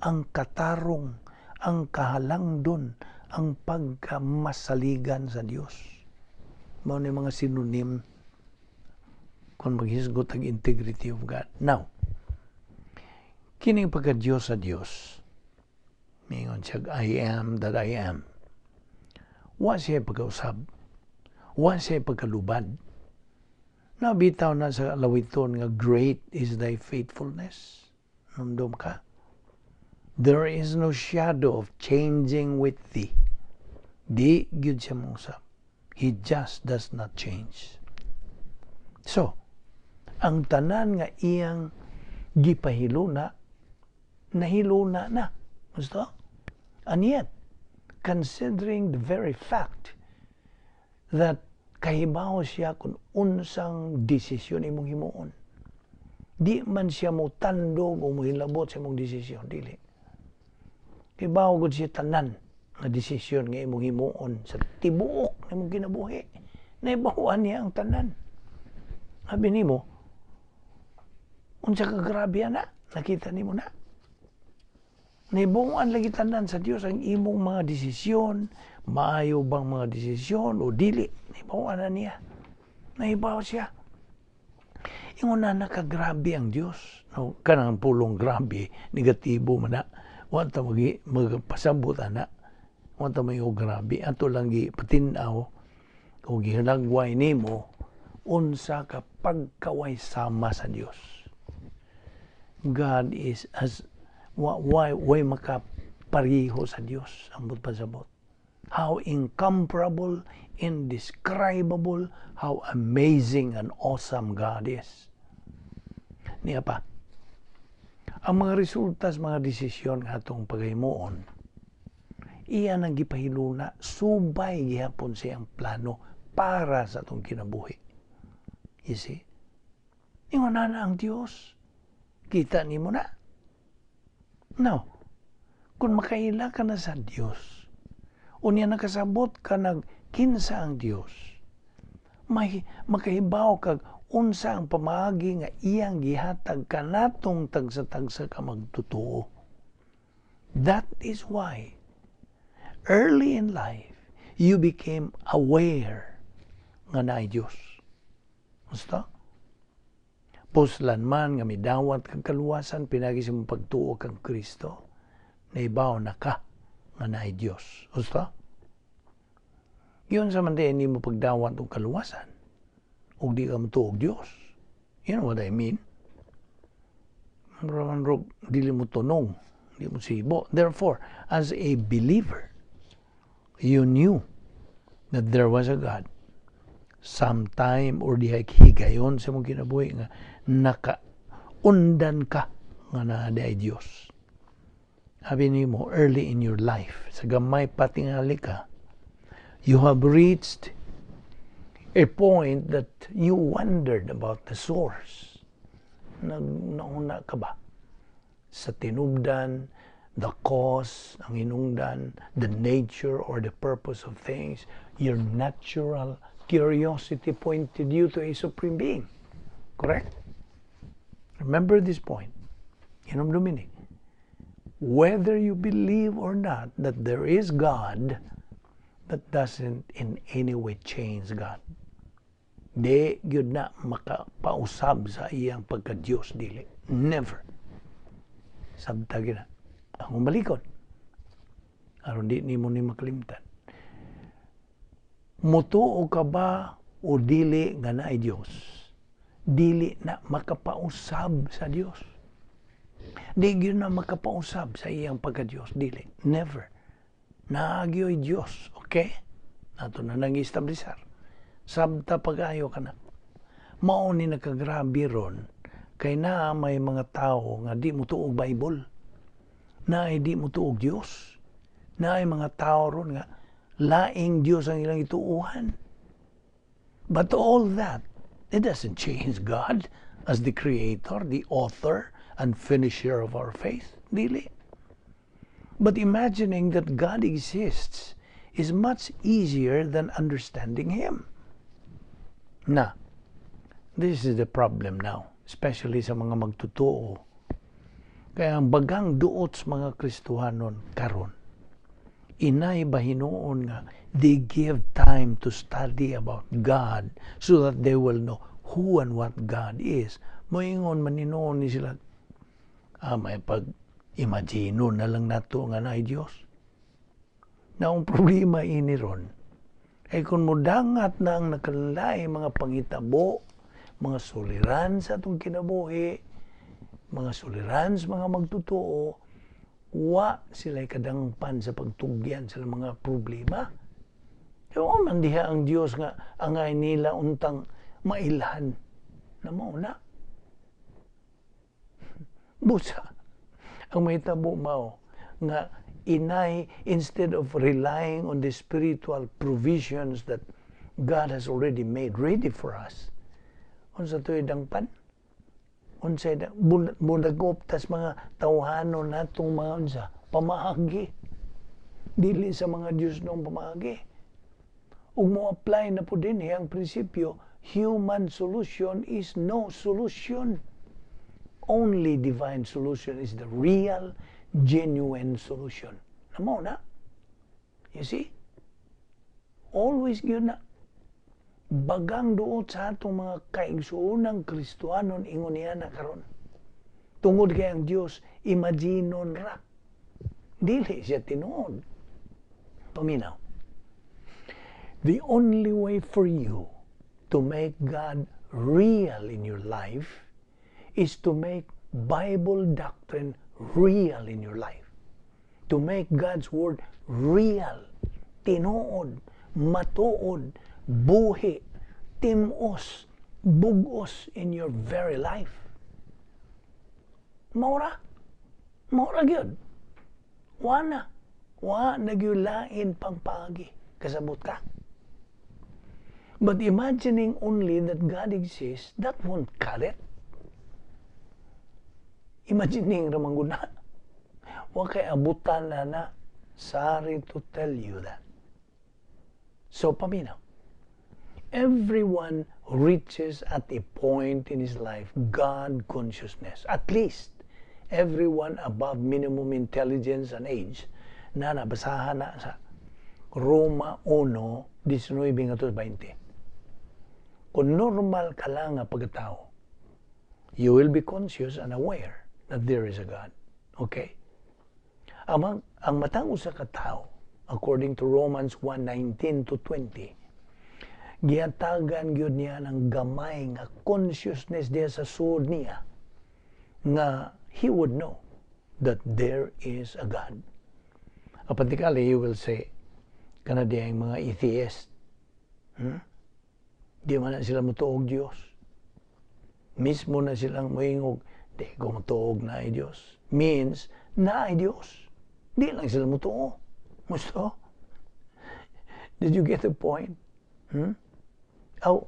ang katarong, ang kahalangdon, ang pagkamasaligan sa Dios. Mao ni mga synonym kung maghisgot ang integrity of God. Now, kining pagka-Diyos sa Diyos, mingon siya, "I am that I am." Wa siya pagkausab. Wa siya pagkalubad. Nabitaw na sa lawiton nga "Great is thy faithfulness." Numdum ka? There is no shadow of changing with thee. Di gyud siya mosab. He just does not change. So, ang tanan nga iyang gipahiluna, nahiluna na. Gusto? And yet, considering the very fact that kahibaw siya kung unsang desisyon imong himuon. Di man siya mo tandog o mohilabot sa imong desisyon, dili. Kahibaw gud siya tanan nga desisyon nga imong himuon sa tibuok nga imong kinabuhi. Nahibaw-an niya ang tanan. Sabi nimo, unsa ka grabe ana, nakita nimo na. Nahibaw-an lagi tanan sa Dios ang imong mga desisyon, maayo bang mga desisyon o dili, nahibaw-an na niya. Nahibaw siya. Ingon na nakagrabe ang Dios. No, kanang pulong grabe, negatibo man na. Wa ta magpasabot ana. Wa ta may grabe. Ato lang gi patin-aw o gihalagway nimo unsa ka pagkaway sama sa Dios. God is as wa way makapariho sa Dios ang pasabot. How incomparable, indescribable, how amazing and awesome God is. Niya pa, ang mga resulta sa mga desisyon nga atong paghimuon, iya nang gipahiluna, subay gihapon sa iyang plano para sa atong kinabuhi. You see? Ingon na ang Dios. Kita nimo na. Now, kung makaila ka na sa Dios, unya nakasabot ka nag kinsa ang Dios, may makahibaw kag unsa ang pamaagi nga iyang gihatag kanatong tagsa-tagsa ka magtutuo. That is why early in life you became aware nga naay Dios. Gusto? Puslan man nga midawat kag kaluwasan pinagi sa imong pagtuo kang Kristo, nahibaw na ka nga naay Dios. Gusto? Giunsa man diay nimo pagdawat og kaluwasan ug di ka motuo og Dios? You know what I mean? Mura man rog dili mo tunong, di mo sibo. Therefore, as a believer, you knew that there was a God. Sometime or dihay higayon sa imong kinabuhi nga naka-undan ka nga naa diay Dios. Sabi nimo, early in your life, sa gamay patingali ka, you have reached a point that you wondered about the source. Naghunahuna ka ba sa tinubdan, the cause, ang hinungdan, the nature or the purpose of things? Your natural curiosity pointed you to a supreme being. Correct? Remember this point. Hinumdumi ni. Whether you believe or not that there is God, that doesn't in any way change God. Di gyud na makapausab sa iyang pagka-Diyos, dili. Never. Sabta gyud na. Akong balikon, aron di nimo ni makalimtan. Mutuo ka ba o dili nga naay Dios? Dili na makapausab sa Dios. Di gyud na makapausab sa iyang pagka-Dios, dili. Never. Naa gyoy Dios, okay? Nato na nang establisar. Sabta pag-ayo ka na. Mao ni nakagrabe ron kay naa may mga tao nga di motuo og Bible. Naay di motuo og Dios. Naay mga tao ron nga laing Dios ang ilang ituuhan. But all that, it doesn't change God as the creator, the author, and finisher of our faith. Dili. But imagining that God exists is much easier than understanding Him. Na, this is the problem now, especially sa mga magtotoo. Kaya ang bagang duot sa mga Kristohanon karon, inay ba hinuon nga they give time to study about God so that they will know who and what God is? Moingon man hinuon ni sila, "Ah, may pag imagino na lang nato nga naay Dios." Na ang problema ini ron, ay kung mudangat na ang nakalalai mga pangitabo, mga suliran sa atong kinabuhi, mga suliran sa mga magtotoo, wa sila kadangpan sa pagtugyan sa mga problema. Kaya man diha ang Dios nga angay nila untang mailhan na mao na. Busa, ang mahitabo mao nga inay, instead of relying on the spiritual provisions that God has already made ready for us, unsa to'y dangpan, unsay bunagop tas mga tawhanon natong mga unsa pamaagi, dili sa mga Dios nung pamaagi, ug mo apply na po din ang prinsipyo, human solution is no solution. Only divine solution is the real, genuine solution na mao na. You see, always gyud na bagang duot sa atong mga kaigsuonang Kristohanon ingon niya na karon. Tungod kay ang Dios imaginon ra. Dili siya tinuod. Paminaw. The only way for you to make God real in your life is to make Bible doctrine real in your life. To make God's Word real, tinuod, matuod, buhi, timos, bugos in your very life. Maura. Maura gyud. Wa na. Wa na gyud lain pang paagi. Kasabot ka? But imagining only that God exists, that won't cut it. Imagining ra man gud na. Wa kay abutan na na. Sorry to tell you that. So, paminaw. Everyone reaches at a point in his life God consciousness. At least, everyone above minimum intelligence and age na nabasahan na sa Roma 1, 19 ngadto 20. Kung normal ka lang nga pagkatao, you will be conscious and aware that there is a God. Okay? Ang matang usa ka tao, According to Romans 1:19 to 20, gihatagan gyud niya ng gamay nga consciousness diya sa sulod niya nga he would know that there is a God. Apan tikali, you will say, kana diya yung mga atheist. Di man na sila mutuog Diyos. Mismo na silang moingog, "Di ko mutuog naay Diyos." Means, naay Diyos. Di lang sila mutuo. Musto? Did you get the point? Hmm? Aw,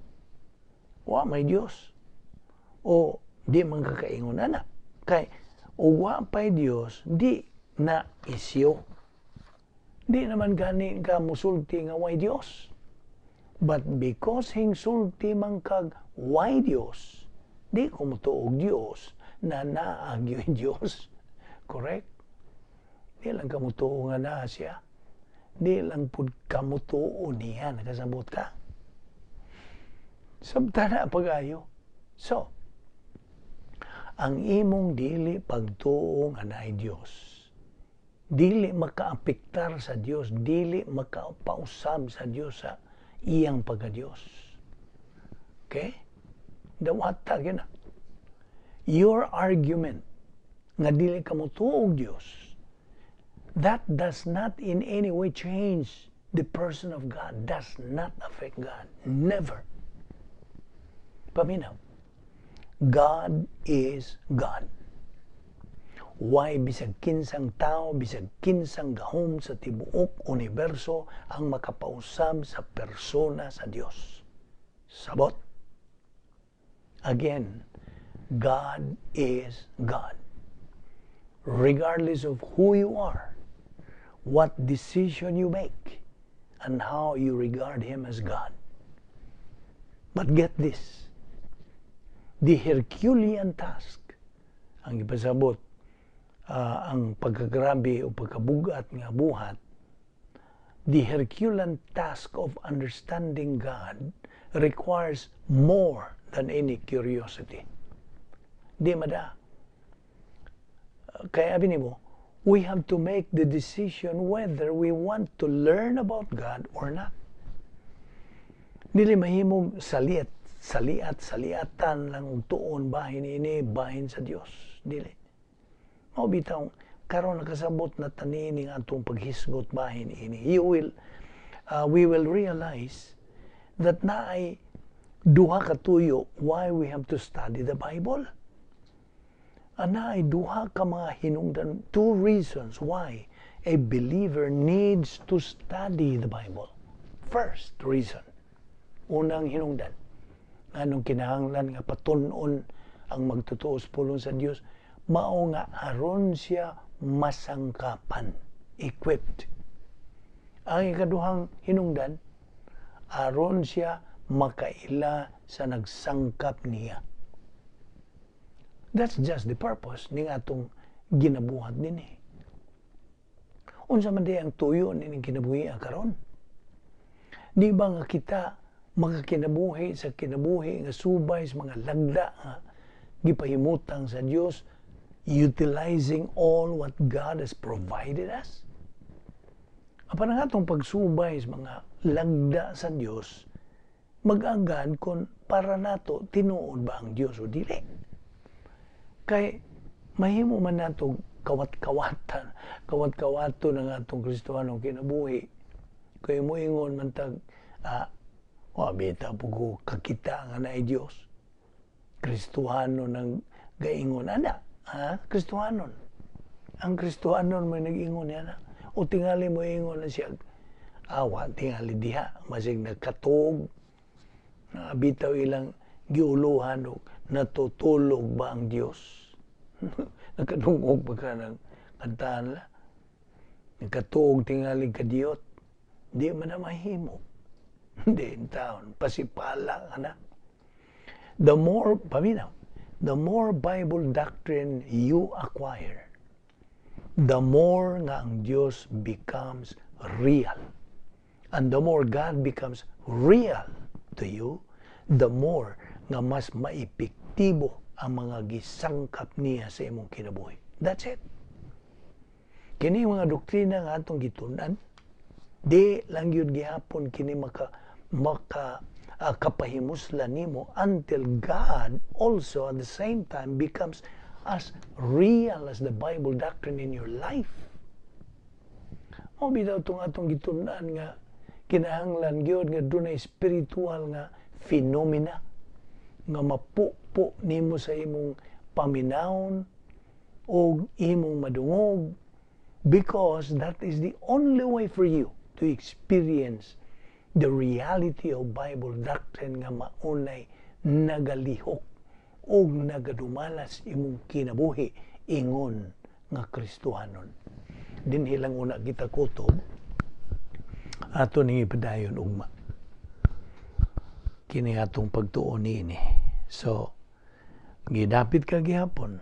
wa may Diyos. O, di man kakaingon na. Kay, o wa pa'y Diyos, di na isyo. Di naman gani ka musulti nga way Diyos. But because hingsulti man kag way Diyos, di ko mutuog Diyos na naa gyoy Diyos. Correct? Di lang ka mutuo nga naa siya. Di lang pud ka mutuo niya. Nakasabot ka? Sabta na pag-ayo. So, ang imong dili pagtuo nga naay Dios, dili makaapektar sa Dios, dili makapausab sa Dios sa iyang pagka-Dios. Okay? Dawata gyud na. Your argument nga dili ka motuo og Dios, that does not in any way change the person of God, does not affect God. Never. Paminaw. God is God. Why bisag kinsang tao, bisag kinsang gahom sa tibuok universo ang makapausab sa persona sa Dios? Sabot. Again, God is God. Regardless of who you are, what decision you make, and how you regard Him as God. But get this, the Herculean task, ang ipasabot, ang pagkagrabe o pagkabugat nga buhat, the Herculean task of understanding God requires more than any curiosity. Di mada. Kaya abi nimo, we have to make the decision whether we want to learn about God or not. Dili mahimong saliat, saliat, saliatan lang og tuon bahin ini, bahin sa Dios. Dili. Mao bitaw karon nakasabot na tani nga atong paghisgot bahin ini. You will we will realize that naay duha ka tuyo why we have to study the Bible. Naay duha ka mga hinungdan, two reasons why a believer needs to study the Bible. First reason, unang hinungdan, anong kinahanglan nga patun-on ang magtotoo sa pulong sa Dios, mao nga aron siya masangkapan, equipped. Ang ikaduhang hinungdan, aron siya makaila sa nagsangkap niya. That's just the purpose ning atong ginabuhat dinhi. Unsa man di ang tuyo nining kinabuhi karon? Di ba nga kita makakinabuhi sa kinabuhi nga subay sa mga lagda nga gipahimutang sa Dios, utilizing all what God has provided us? Apan ang atong pagsubay sa mga lagda sa Dios, mag-agad kung para nato tinuod ba ang Dios o dili. Kay mahimo man nato kawat-kawatan, kawat-kawato ng atong Kristohanong kinabuhi. Kay moingon man tag, "Wa bitaw po ko kakita nga naay Dios." Kristohano nang gaingon ana, ha? Kristohanon. Ang Kristohanon may nag-ingon niya na. O tingali mo ingon na siya, awa tingali diha, masig nagkatog, na bitaw ilang giuluhan og natutulog ba ang Dios? Nakadungog pa ka ng kantahan la. Nagkatuog tingali kadiyot. Di man na mahimo. Hindi in town. Pasipala ka na. The more, paminaw, the more Bible doctrine you acquire, the more nga ang Diyos becomes real. And the more God becomes real to you, the more nga mas maepektibo ang mga gisangkap niya sa imong kinabuhi. That's it. Kini mga doktrina nga atong gitun-an, Di lang yun gihapon kini maka kapahimusla nimo until God also at the same time becomes as real as the Bible doctrine in your life. Mao bitaw itong atong gitun-an nga kinahanglan gyud nga dunay spiritual nga phenomena nga mapupo nimo sa imong paminawon o imong madungog, because that is the only way for you to experience the reality of Bible doctrine nga maunay nagalihok o nagadumalas imong kinabuhi ingon nga Kristohanon. Dinhi lang una kita kutob, ato ning ipadayon ugma. Kini atong pagtuon niini. So, gidapit ka gihapon.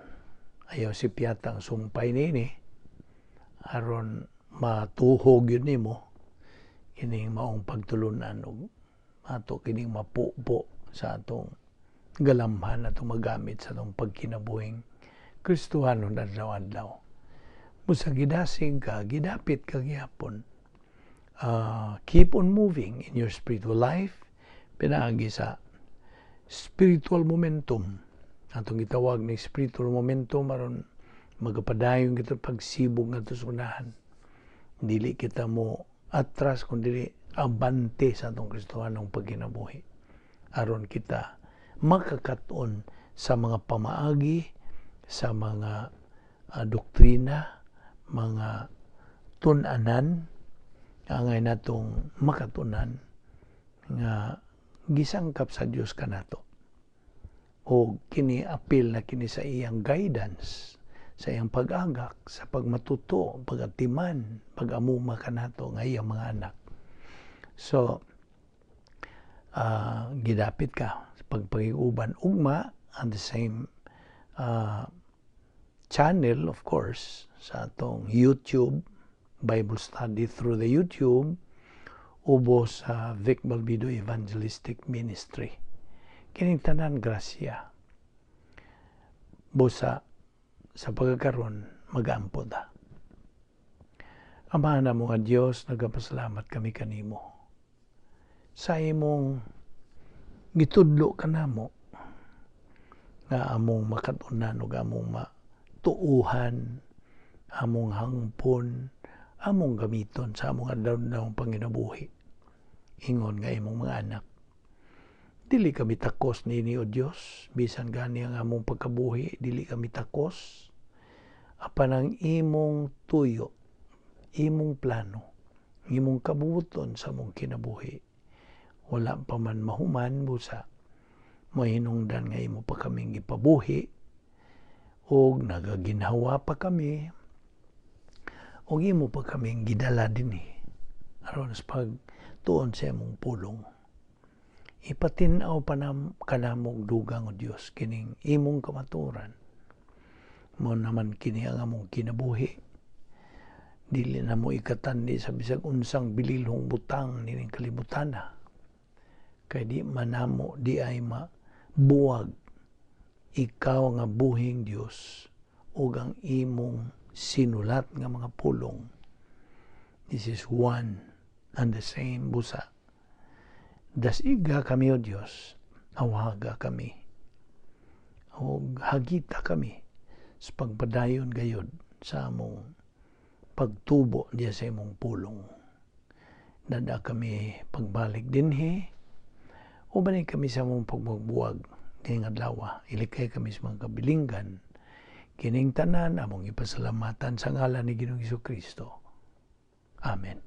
Ayaw sipyata ang sumpay niini aron matuhog yun nimo kining maong pagtulunan og ato kining mapupo sa atong galamhan, atong magamit sa atong pagkinabuhing Kristohanon adlaw-adlaw. Busa gidasig ka, gidapit ka gihapon. Keep on moving in your spiritual life pinaagi sa spiritual momentum. Atong gitawag ni spiritual momentum aron magapadayon kita pagsibog ngadto sa unahan. Dili kita mo atras kun dili abante sa atong Kristohanong pagkinabuhi. Aron kita makakaton sa mga pamaagi, sa mga doktrina, mga tun-anan angay natong makatunan nga gisangkap sa Dios kanato. O kini apil na kini sa iyang guidance, sa iyang pag-agak, sa pagmatuto, pagatiman, pag-amuma kanato nga iyang mga anak. So, gidapit ka sa pagpakig-uban ugma on the same channel, of course, sa atong YouTube, Bible study through the YouTube, ubos sa Vic Balbido Evangelistic Ministry. Kining tanan grasya. Busa sa pagkakaron, magampo ta. Ama namo nga Dios, nagapasalamat kami kanimo sa imong gitudlo kanamo nga among makatunan ug among matuuhan, among hangpon, among gamiton sa among adlaw panginabuhi ingon nga imong mga anak. Dili kami takos nini, o Dios, bisan gani ang among pagkabuhi, dili kami takos. Apan ang imong tuyo, imong plano, imong kabubuton sa among kinabuhi, wala pa man mahuman, busa mahinungdan nga imo pa kaming gipabuhi og nagaginhawa pa kami og imo pa kaming gidala dinhi aron sa pagtuon sa imong pulong. Ipatin-aw pa nam kanamo og dugang, o Dios, kining imong kamatuoran. Mo naman kini ang among kinabuhi. Dili na mo ikatandi sa bisag unsang bililhong butang nining kalibutana. Kay di man namo di ay mabuwag ikaw nga buhing Dios ug ang imong sinulat nga mga pulong. This is one and the same. Busa dasiga kami, o Dios, awaga kami ug hagita kami sa pagpadayon gayod sa among pagtubo diya sa imong pulong. Dada kami pagbalik dinhi, uban kami sa among pagbuwag kining adlaw. Ilikay kami sa mga kabilinggan. Kining tanan among ipasalamatan sa ngalan ni Ginoong Kristo. Amen.